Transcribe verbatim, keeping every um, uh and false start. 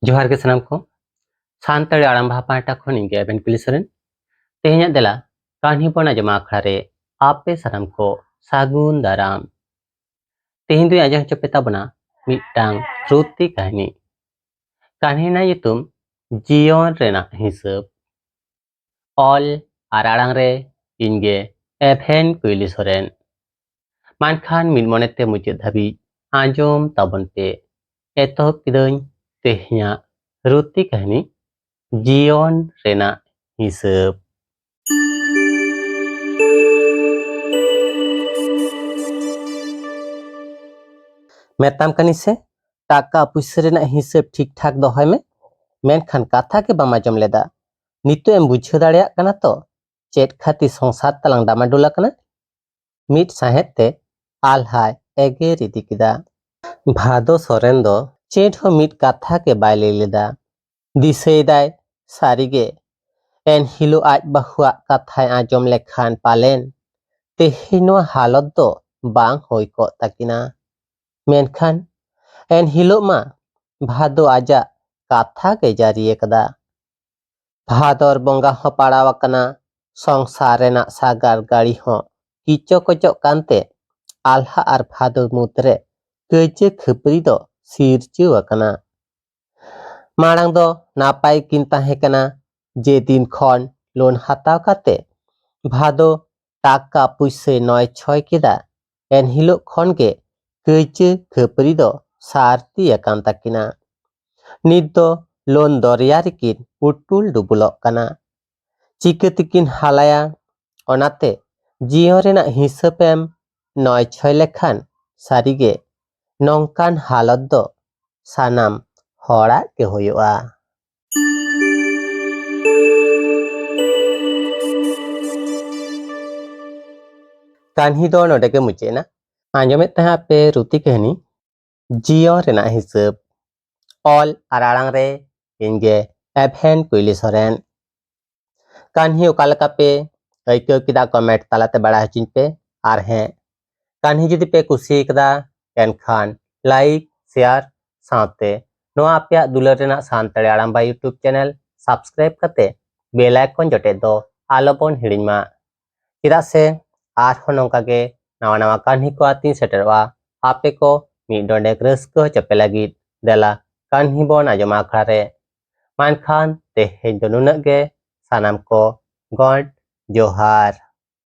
ᱡᱚᱦᱟᱨ ᱜᱮ ᱥᱟᱱᱟᱢ ᱠᱚ᱾ ᱥᱟᱱᱛᱟᱲᱤ ᱟᱲᱟᱝ ᱵᱟᱦᱟ ᱯᱟᱦᱴᱟ ᱠᱷᱚᱱ ᱤᱧ ᱜᱮ ᱮᱵᱷᱮᱱ ᱠᱩᱞᱤ ᱥᱚᱨᱮᱱ᱾ ᱛᱮᱦᱮᱧᱟᱜ ᱫᱮᱞᱟ ᱠᱟᱹᱦᱱᱤ ᱵᱚᱱ ᱟᱸᱡᱚᱢᱟ ᱟᱠᱷᱲᱟ ᱨᱮ ᱟᱯᱮ ᱥᱟᱱᱟᱢ ᱠᱚ ᱥᱟᱹᱜᱩᱱ ᱫᱟᱨᱟᱢ᱾ ᱛᱮᱦᱮᱧ ᱫᱚᱧ ᱟᱸᱡᱚᱢ ᱦᱚᱪᱚ ᱯᱮ ᱛᱟᱵᱚᱱᱟ ᱢᱤᱫᱴᱟᱝ ᱥᱨᱩᱛᱤ ᱠᱟᱹᱦᱱᱤ᱾ ᱠᱟᱹᱦᱱᱤ ᱨᱮᱱᱟᱜ ᱧᱩᱛᱩᱢ ᱡᱤᱭᱚᱱ ᱨᱮᱱᱟᱜ ᱦᱤᱥᱟᱹᱵ᱾ ᱚᱞ ᱟᱨ ᱟᱲᱟᱝ ᱨᱮ ᱤᱧ ᱜᱮ ᱮᱵᱷᱮᱱ ᱠᱩᱭᱞᱤ ᱥᱚᱨᱮᱱ᱾ ᱢᱮᱱᱠᱷᱟᱱ ᱢᱤᱫ ᱢᱚᱱᱮᱛᱮ ᱢᱩᱪᱟᱹᱫ ᱫᱷᱟᱹᱵᱤᱡ ᱟᱸᱡᱚᱢ ᱛᱟᱵᱚᱱ ᱯᱮ᱾ ᱮᱛᱚᱦᱚᱵ ᱠᱤᱫᱟᱹᱧ ᱛᱮᱦᱮᱧᱟᱜ ᱥᱨᱩᱛᱤ ᱠᱟᱹᱦᱱᱤ ᱡᱤᱭᱚᱱ ᱨᱮᱱᱟᱜ ᱦᱤᱥᱟᱹᱵ᱾ ᱢᱮᱛᱟᱢ ᱠᱟᱹᱱᱟᱹᱧ ᱥᱮ, ᱴᱟᱠᱟ ᱯᱩᱭᱥᱟᱹ ᱨᱮᱱᱟᱜ ᱦᱤᱥᱟᱹᱵ ᱴᱷᱤᱠ ᱴᱷᱟᱠ ᱫᱚᱦᱚᱭ ᱢᱮ, ᱢᱮᱱᱠᱷᱟᱱ ᱠᱟᱛᱷᱟ ᱜᱮ ᱵᱟᱢ ᱟᱸᱡᱚᱢ ᱞᱮᱫᱟ᱾ ᱱᱤᱛᱚᱜ ᱮᱢ ᱵᱩᱡᱷᱟᱹᱣ ᱫᱟᱲᱮᱭᱟᱜ ᱠᱟᱱᱟ ᱛᱚ, ᱪᱮᱫ ᱠᱷᱟᱹᱛᱤᱨ ᱥᱚᱝᱥᱟᱨ ᱛᱟᱞᱟᱝ ᱰᱟᱢᱟᱰᱳᱞ ᱟᱠᱟᱱᱟ? ᱢᱤᱫ ᱥᱟᱦᱮᱫ ᱛᱮ ᱟᱞᱦᱟᱭ ᱮᱜᱮᱨ ᱤᱫᱤ ᱠᱮᱫᱟ᱾ ᱵᱷᱟᱫᱚ ᱥᱚᱨᱮᱱ ᱫᱚ ᱪᱮᱫ ᱦᱚᱸ ᱢᱤᱫ ᱠᱟᱛᱷᱟ ᱜᱮ ᱵᱟᱭ ᱞᱟᱹᱭ ᱞᱮᱫᱟ᱾ ᱫᱤᱥᱟᱹᱭᱮᱫᱟᱭ, ᱥᱟᱹᱨᱤᱜᱮ ᱮᱱᱦᱤᱞᱳᱜ ᱟᱡ ᱵᱟᱹᱦᱩᱣᱟᱜ ᱠᱟᱛᱷᱟᱭ ᱟᱸᱡᱚᱢ ᱞᱮᱠᱷᱟᱱ ᱯᱟᱞᱮᱱ ᱛᱮᱦᱮᱧ ᱱᱚᱣᱟ ᱦᱟᱞᱚᱛ ᱫᱚ ᱵᱟᱝ ᱦᱩᱭ ᱠᱚᱜ ᱛᱟᱹᱠᱤᱱᱟ᱾ ᱢᱮᱱᱠᱷᱟᱱ ᱮᱱᱦᱤᱞᱳᱜ ᱢᱟ ᱵᱷᱟᱫᱚ ᱟᱡᱟᱜ ᱠᱟᱛᱷᱟ ᱜᱮ ᱡᱟᱹᱨᱤ ᱟᱠᱟᱫᱟ᱾ ᱵᱷᱟᱫᱚᱨ ᱵᱚᱸᱜᱟ ᱦᱚᱸ ᱯᱟᱲᱟᱣ ᱟᱠᱟᱱᱟ᱾ ᱥᱚᱝᱥᱟᱨ ᱨᱮᱱᱟᱜ ᱥᱟᱜᱟᱲ ᱜᱟᱹᱲᱤ ᱦᱚᱸ ᱠᱤᱪᱚ ᱠᱚᱪᱚᱜ ᱠᱟᱱᱛᱮ ᱟᱞᱦᱟ ᱟᱨ ᱵᱷᱟᱫᱚ ᱢᱩᱫᱽᱨᱮ ᱠᱟᱹᱭᱡᱟᱹ ᱠᱷᱟᱹᱯᱟᱹᱨᱤ ᱫᱚ ᱥᱤᱨᱡᱟᱹᱣ ᱟᱠᱟᱱᱟ᱾ ᱢᱟᱲᱟᱝ ᱫᱚ ᱱᱟᱯᱟᱭ ᱠᱤᱱ ᱛᱟᱦᱮᱸ ᱠᱟᱱᱟ᱾ ᱡᱮᱫᱤᱱ ᱠᱷᱚᱱ ᱞᱳᱱ ᱦᱟᱛᱟᱣ ᱠᱟᱛᱮ ᱵᱷᱟᱫᱚ ᱴᱟᱠᱟ ᱯᱩᱭᱥᱟᱹᱭ ᱱᱚᱭ ᱪᱷᱚᱭ ᱠᱮᱫᱟ, ᱮᱱᱦᱤᱞᱳᱜ ᱠᱷᱚᱱ ᱜᱮ ᱠᱟᱹᱭᱡᱟᱹ ᱠᱷᱟᱹᱯᱟᱹᱨᱤ ᱫᱚ ᱥᱟᱹᱨᱫᱤ ᱟᱠᱟᱱ ᱛᱟᱹᱠᱤᱱᱟ᱾ ᱱᱤᱛ ᱫᱚ ᱞᱳᱱ ᱫᱚᱨᱭᱟ ᱨᱮᱠᱤᱱ ᱩᱴᱩᱞ ᱰᱩᱵᱩᱞᱚᱜ ᱠᱟᱱᱟ᱾ ᱪᱤᱠᱟᱹ ᱛᱮᱠᱤᱱ ᱦᱟᱞᱟᱭᱟ? ᱚᱱᱟᱛᱮ ᱡᱤᱭᱚᱱ ᱨᱮᱱᱟᱜ ᱦᱤᱥᱟᱹᱵ ᱮᱢ ᱱᱚᱭ ᱪᱷᱚᱭ ᱞᱮᱠᱷᱟᱱ ᱥᱟᱹᱨᱤᱜᱮ ᱱᱚᱝᱠᱟᱱ ᱦᱟᱞᱚᱛ ᱫᱚ ᱥᱟᱱᱟᱢ ᱦᱚᱲᱟᱜ ᱜᱮ ᱦᱩᱭᱩᱜᱼᱟ᱾ ᱠᱟᱹᱦᱱᱤ ᱫᱚ ᱱᱚᱰᱮ ᱜᱮ ᱢᱩᱪᱟᱹᱫ ᱮᱱᱟ᱾ ᱟᱸᱡᱚᱢᱮᱫ ᱛᱟᱦᱮᱸ ᱟᱯᱮ ᱨᱩᱛᱤ ᱠᱟᱹᱦᱱᱤ ᱡᱤᱭᱚᱱ ᱨᱮᱱᱟᱜ ᱦᱤᱥᱟᱹᱵ᱾ ᱚᱞ ᱟᱨ ᱟᱲᱟᱝ ᱨᱮ ᱤᱧ ᱜᱮ ᱮᱵᱷᱮᱱ ᱠᱩᱭᱞᱤ ᱥᱚᱨᱮᱱ᱾ ᱠᱟᱹᱦᱱᱤ ᱚᱠᱟ ᱞᱮᱠᱟ ᱯᱮ ᱟᱹᱭᱠᱟᱹᱣ ᱠᱮᱫᱟ, ᱠᱚᱢᱮᱱᱴ ᱛᱟᱞᱟᱛᱮ ᱵᱟᱲᱟᱭ ᱦᱚᱪᱚᱧ ᱯᱮ᱾ ᱟᱨ ᱦᱮᱸ, ᱠᱟᱹᱦᱱᱤ ᱡᱩᱫᱤ ᱯᱮ ᱠᱩᱥᱤ ᱠᱟᱫᱟ, ᱮᱱᱠᱷᱟᱱ ᱞᱟᱭᱤᱠ, ᱥᱮᱭᱟᱨ ᱥᱟᱶᱛᱮ ᱱᱚᱣᱟ ᱟᱯᱮᱭᱟᱜ ᱫᱩᱞᱟᱹᱲ ᱨᱮᱱᱟᱜ ᱥᱟᱱᱛᱟᱲᱤ ᱟᱲᱟᱝ ᱵᱟ YouTube channel subscribe ᱠᱟᱛᱮ bell icon ᱡᱚᱴᱮᱫ ᱫᱚ ᱟᱞᱚᱵᱚᱱ ᱦᱤᱲᱤᱧ ᱢᱟ᱾ ᱪᱮᱫᱟᱜ ᱥᱮ ᱟᱨᱦᱚᱸ ᱱᱚᱝᱠᱟ ᱜᱮ ᱱᱟᱣᱟ ᱱᱟᱣᱟ ᱠᱟᱹᱦᱱᱤ ᱠᱚ ᱟᱛᱤᱧ ᱥᱮᱴᱮᱨᱚᱜᱼᱟ, ᱟᱯᱮ ᱠᱚ ᱢᱤᱫ ᱰᱚᱸᱰᱮᱠ ᱨᱟᱹᱥᱠᱟᱹ ᱦᱚᱪᱚ ᱯᱮ ᱞᱟᱹᱜᱤᱫ᱾ ᱫᱮᱞᱟ ᱠᱟᱹᱦᱱᱤ ᱵᱚᱱ ᱟᱸᱡᱚᱢᱟ ᱟᱠᱷᱲᱟ ᱨᱮ᱾ ᱢᱟ ᱮᱱᱠᱷᱟᱱ ᱛᱮᱦᱮᱧ ᱫᱚ ᱱᱩᱱᱟᱹᱜ ᱜᱮ᱾ ᱥᱟᱱᱟᱢ ᱠᱚ ᱜᱚᱰ ᱡᱚᱦᱟᱨ᱾